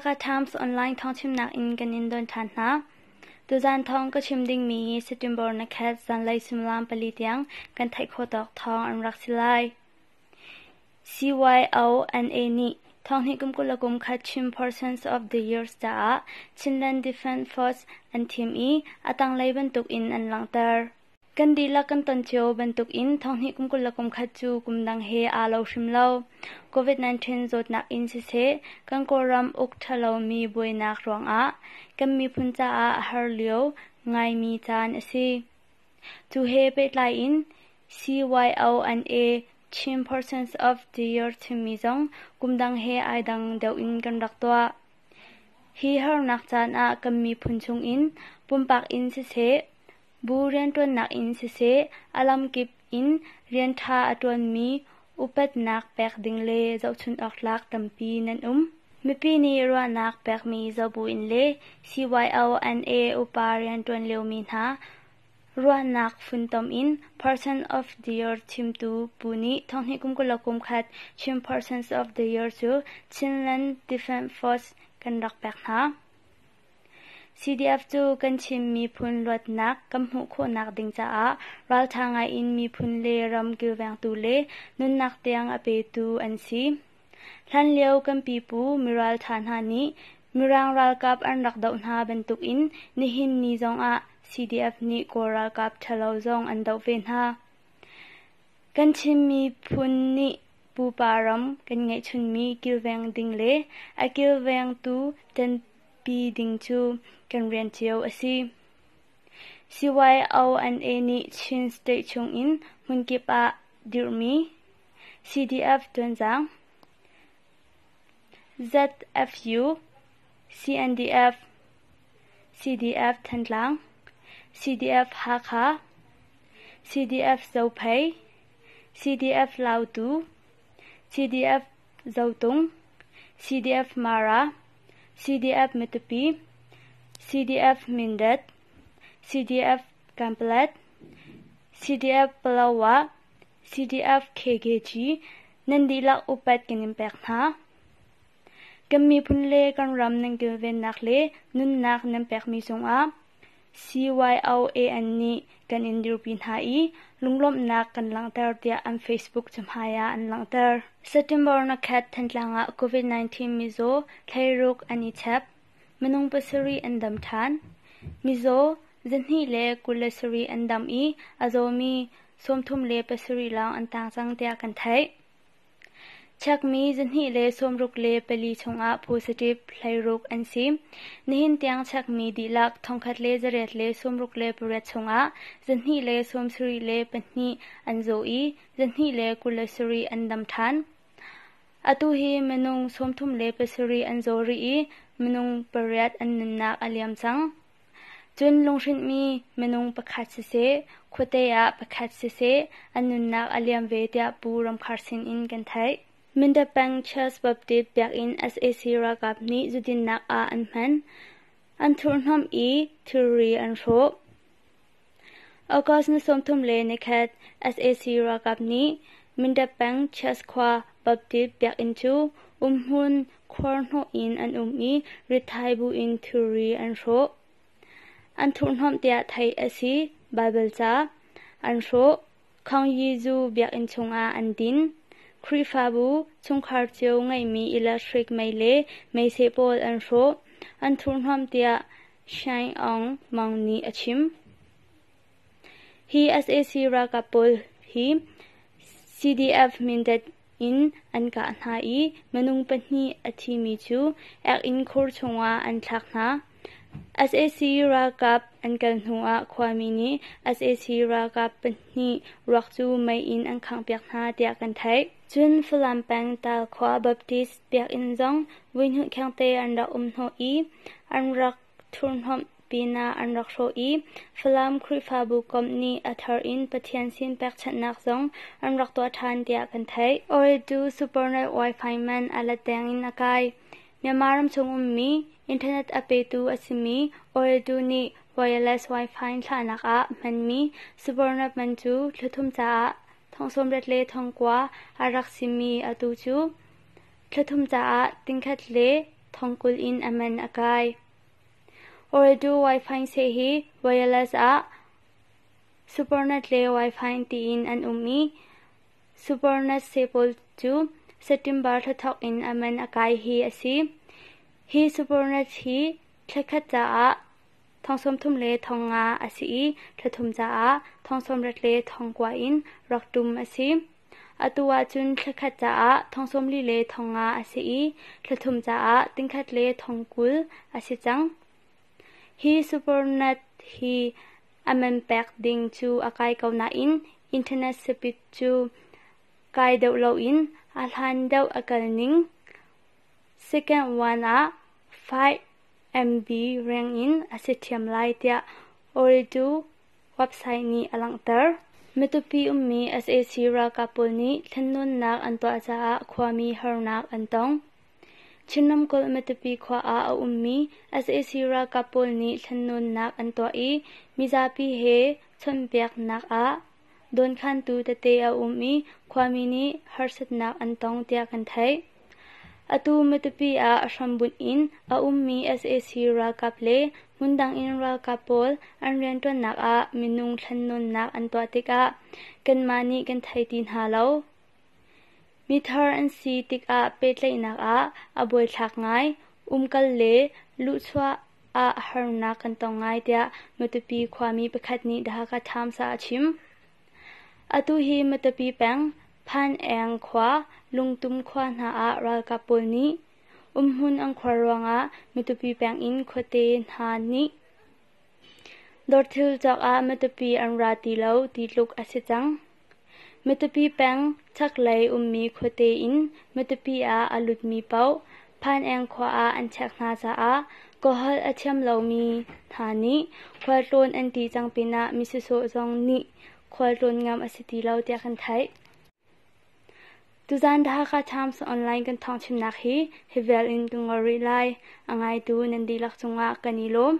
Hakha Times Online thawngchimnak in kan in don ṭhan hna. Tuzaan thawng ka chim dingmi hi September ni khat zanlei suimilam pali tiang kan theih khawh tawk thawng an rak si lai. CYONA nih Thonghnih kum 20 le kum khat Chin Persons of the Years caah Chinland Defence Force an thim i a tanglei bantuk in an langhter. Kan dihlak kan ton cio bantukin thonghnih kum 20 le kum khat cu kum dang he aa lo hrim lo. COVID-19 zawtnak in siseh, kan Kawlram uk ṭhalomi buainak ruangah kan miphun caah a har lio ngaimi caan a si. Cu he pehtlai in CYONA Chin Persons of the Year chimmi zong kum dang he ai dang deuh in kan rak tuah. Hi harnak caan ah kan miphun chungin pumpak in siseh, Bu rianṭuannak in siseh, a lamkip in rian ṭha a ṭuanmi upatnak pek ding le zohchunh awktlak tampi nan um. Mipi nih ruahnak pekmi zoh buin le CYONA upa rianṭuan liomi hna ruahnak funtom in Person of the Year thimtu bu nih thonghnih kum 20 le kum khat Chin Persons of the Year cu Chinland Defence Force kan rak pek hna. CDF cu kan Chin miphun luatnak kan hmuh khawhnak ding caah ralṭha ngaiin miphun le ram kilvengtu le nunnak tiang a petu an si. Hlanlio kan pipu miralṭha hna nih Mirang ralkap an rak doh hna bantukin nihin ni zongah CDF nih Kawl ralkap ṭhalo zong an doh ve hna. Kan Chin miphun nih pupa ram kan ngeihchunmi kilveng ding le a kilvengtu ṭanpi ding cu kan rian cio a si. CYONA nih Chin State chungin hmunkip ah dirhmi CDF Tonzang, ZFU, CNDF, CDF Thantlang, CDF Hakha, CDF Zophei, CDF Lautu, CDF Zotung, CDF Mara, CDF Matupi, CDF Mindat, CDF Kanpalet, CDF Palawa, CDF KKG nan dihlak upat kan in pek hna. Kan miphun le kan ram nan kilvennak le nunnak nan pekmi cungah CYOAN nih kan in dirpi hna i lunglawmhnak kan langhter tiah an Facebook cahmai ah an langhter. September nikhat Thantlang ah COVID-19 mizaw thleiruk an i chep. Minung pasarih an dam ṭhan. Mizaw 227 an dam i a zawmi 37 lawng an tang cang tiah kan theih. Checkmi 264 chungah positive 16 an si. Nihin tiang checkmi dihlak 1868 chungah 274 an zaw i 227 an dam ṭhan. Atu hi minung 37 an zaw rih i minung pariat an nunnak a liam cang. Cun lunghrinhmi minung pakhat siseh, khuate ah pakhat siseh, an nunnak a liam ve tiah Pu Ram Khar sin in kan theih. Mindat peng Church Baptist biakinn sac ralkap nih zudinnak ah an hman. An thurhhnawmh i thilri an hrawh. August ni 31 sac ralkap nih Mindat peng Church khua Baptist biakinn cu umhmun khuarhnawh in an um i ritthai bu in thilri an hrawh. An thurhhnawmh tiah theih a si. Baibal ca an hrawh. Khawngyi zu biakinn chungah an din. Khrihfabu chungkhar cio ngeihmi electric mei le meiseh pawl an hrawh. An thurhhnawmh tiah Shine Aung Maung nih a chim. Hi sac ralkap pawl hi CDF Mindat in an kah hna i minung pahnih a thimi cu ek-inn khur chungah an thlak hna. Sac ralkap an kal hnuah khuami nih sac ralkap pahnih ruak cu mei in an khanghpiak hna tiah kan theih. Cun Falam peng Taal khua Baptist biakinn zong voihnih khengte an rak um hnawh i an rak thurhhnawmh pinah an rak hrawh i Falam Khrihfabu komh nih a thar in Pathian sin pekchanhnak zong an rak tuah ṭhan tiah kan theih. Ooredoo Supernet Wi-Fi man a let deng in a kai. Myanmar ramchung ummi internet a petu a simi Ooredoo nih wireless Wi-Fi thlahnak ah hmanmi Supernet man cu thla thum caah thong 89 a rak simi atu cu thla thum caah tingkhat le 20,000 in a man a kai. Ooredoo Wi-Fi seh hi wireless ah Supernet le Wi-Fi tiin an um i Supernet seh pawl cu September thla thawk in a man a kai hi a si. Hi Supernet hi thlakhat caah 35,500 a si i thlathum caah 69,000 in rak ṭum a si. Atu ahcun thlakhat caah 45,000 a si i thlathum caah 1,020 a si cang. Hi Supernet hi a man pek ding cu a kai ko nain internet speed cu kai deuh loin a hlan deuh a kal ning second one ah 5 MB reng in a si ṭhiam lai tiah Ooredoo website nih a langhter. Matupi ummi sac ralkap pawl nih thlennawnnak an tuah caah khuami harnak an tong. Chin ramkulh Matupi khua ah a ummi sac ralkap pawl nih thlennawnnak an tuah i mizapi he chawnhbiaknak ah dawnkhantu tete a um i khuami nih harsatnak an tong tiah kan theih. Atu Matupi ah a hrambunh in a ummi sac ralkap le hmundang in ralkap pawl an rianṭuannak ah minung thlennawnnak an tuah tikah kanmah nih kan thei ti hna lo. Mithar an si tikah pehtlaihnak ah a buaithlak ngai, umkal le luhchuah ah harnak kan tong ngai tiah Matupi khuami pakhat nih The Hakha Times ah a chim. Atu hi Matupi peng Phan-eng khua, Lungtum khua hna ah ralkap pawl nih umhmun an khuar ruangah Matupi peng in khuate hna nih dawrthil cawk ah Matupi an ra ti lo ti tluk a si cang. Matupi peng chaklei ummi khuate in Matupi ah a lutmi paoh Phan-eng khua ah an chek hna caah Kawlholh a thiam lomi hna nih khualtlawn an ti cang pinah mi sawsawh zong nih khualtlawn ngam a si ti lo tiah kan theih. Tuzaan The Hakha Times Online kan thawngchimnak hi hi vial in kan ngol rih lai. A ngaitu nan dihlak cungah kan i lawm.